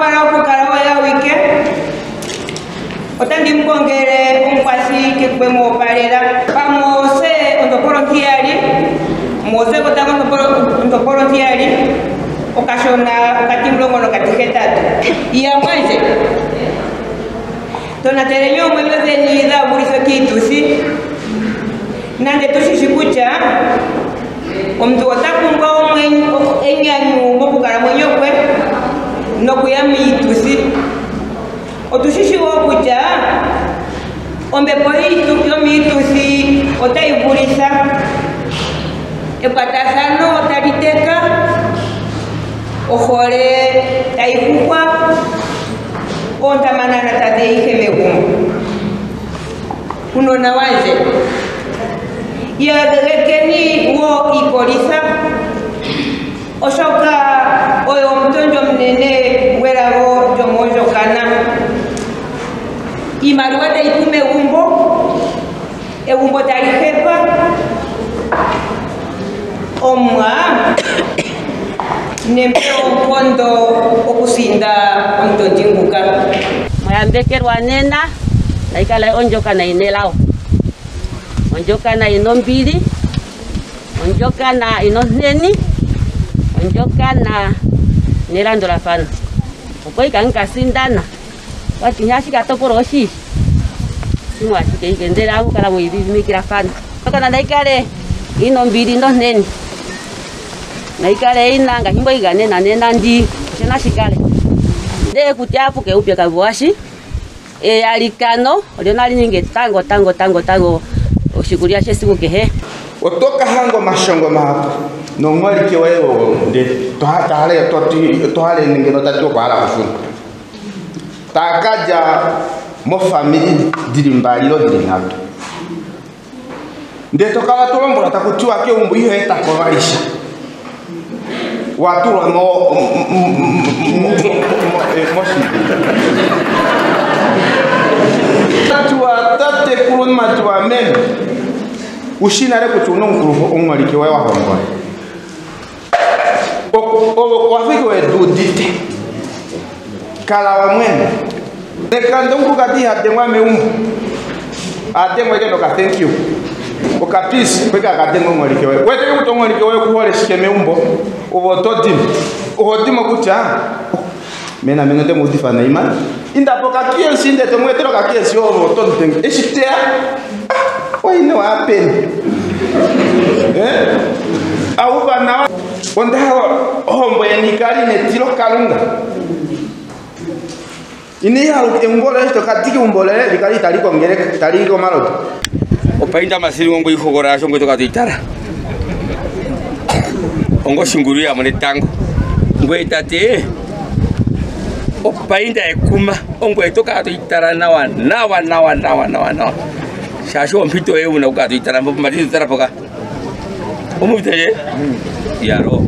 opala okukala oye awike. Otandi mu kongele omukwathi gwe mu opalela. PaMose ontopolwa ontiyali, Mose gotango ontopolwa ontiyali, okashona okatimulongo nokatihetatu. Yamwandje, tonateleni oomwenyo dheni dhaa vulithwe kiituthi, nande tu shi shi kutya omuntu ota pumbwa enyanyu mokukalamwenyo kwe nokuya miituthi. Otu shi shi wo kutya ombepo yomiituthi otayi vulitha, ekwatathano tali teka, ohole tayi huhwa, oontamanana tadhi ya ihe megumbo. Uunona wandje, iyagekeni wo iikolitha, oshoka oyo omutondi omunene gwelago lyomoondjokana. Iimaliwa tayi pu megumbo, egumbo tali hepa. Omuwa ne mu pe oonkondo okusinda omutondi nguka. Mwayambekelwa nena nayi kale ondjokana yi na elago, ondjokana yi na ombili, ondjokana yi na onteni, ondjokana nelandulathano. Opo ika ka sindana wati ashike atopola oshishi shimwe ashike ike ndele amukala mwiidhidhimikilathana. Ondjokana nayi kale yi na ombili nonteni, nayi kale yi na ngaashi mbo iganena nena ndi osho nashi kale. Ndele kutya apuke uupyakadhi washi eyalikano olyo nali ninge tango tango tango tango oshikulya shesiku kehe. Oto ka hanga omashongo mahapu nomuholike woye nde to hale ngeno tati okwa hala okushuna. Taa ka dja mofamili dili mbali ilo dili nhatu. Ndee to kala to lombwelwa taku tiwa keumbo iho eta ko vali sha. Wa tulwa mo moshili. Tiwa tatekulu mati wa meme. Ushi nale kutya una omukulu omuholike woye wa hombola. Owa fiki we udite. Kala wa mwene. Nekando omukulukadi iha dengwa meumbo. Adengwa ike noka thank you. Oka peace kweka akadengwa omuholike woye. Wete kutya omuholike woye okuhole shike meumbo. Ove oto dimo. Oho dimo kutya mena mena ote mu udifa nayi man. Inda po kakiensi nde to mu etele okakiensi ove oto denge. Eshi teya oine wa peni. Auva nawa. Onda hala ohombo yeni ikale netilo Kalunga. Ini hala eumbo loye to kadike eumbo loye likale itali kongeleka, itali yi komalodo. Opainda masilingo ngo ihogolola sho ngoye to ka toitala. Ongo shingulu ya mone tango. Ngoye tate opainda ekuma ongoye to kala toitala nawa nawa nawa nawa nawa nawa. Shaashi ompito yoye una okukala toitala mpo pombanda ito tala mpoka. Omuvite nje? Yalo.